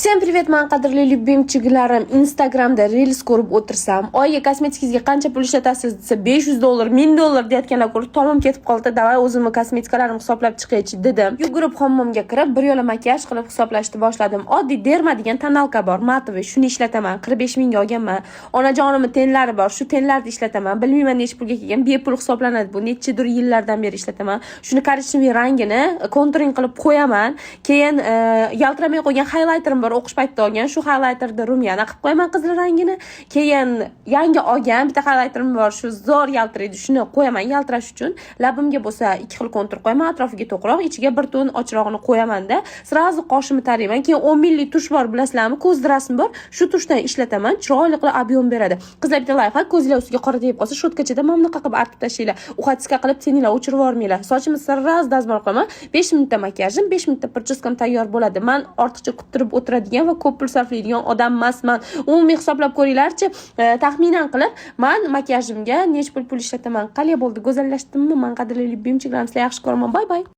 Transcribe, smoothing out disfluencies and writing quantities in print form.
Всем привет, man qadrli любимчик larim. Instagramda reels ko'rib o'tirsam, oyiga kosmetikangizga qancha pul ishlatasiz desa, 500 dollar, 1000 dollar deyotganlar ko'rib, tomim ketib qoldi. Давай o'zimni kosmetikalarimni hisoblab chiqaychi dedim. Yugurib hammomga kirib, bir yo'la makiyaj qilib hisoblashni boshladim. Oddiy Derma degan тоналка bor, матовый, shuni ishlataman. 45 mingga olganman. Onajonimni тени lari bor, shu тени larni ishlataman. Bilmayman, necha pulga kelgan, bepul hisoblanadi bu. Nechadir yillardan beri ishlataman. Shuni коричневый rangini контуринг qilib qo'yaman. Keyin yaltiramay qo'ygan хайлайтер im bor, o'qish paytida olgan. Shu хайлайтер ni румяна qilib qo'yaman, qizil rangini. Keyin yangi olgan bitta хайлайтер im bor, shu zo'r yaltiraydi, shuni qo'yaman yaltirash uchun. Labimga bo'lsa ikki xil kontur qo'yaman, atrofiga to'qroq, ichiga bir ton ochrog'ini qo'yamanda, сразу qoshimni tarayman. Keyin 10 minglik тушь bor, bilasizlarmi, ko'z rasmi bor, shu тушь dan ishlataman, chiroyli qilib объем beradi. Qizlar, bitta лайфхак: ko'zinglar ustiga qora tegib qolsa, щётка chada mana bunaqa qilib artib tashlanglar, ухочистка qilib тени lar o'chirib yubormanglar. Sochimni сразу dazmol qilaman, 5 minutda makiyajim, 5 minutda прическа m tayyor bo'ladi. Man ortiqcha kuttirib o'tiradigan va ko'p pul sarflaydigan odam emasman. Umumiy hisoblab ko'ringlarchi, taxminan qilib man makiyajimga necha pul ishlataman. Qalay bo'ldi, go'zallashdimmi? Man qadrli любимчик larim, sizlar yaxshi ko'raman. Bye bye.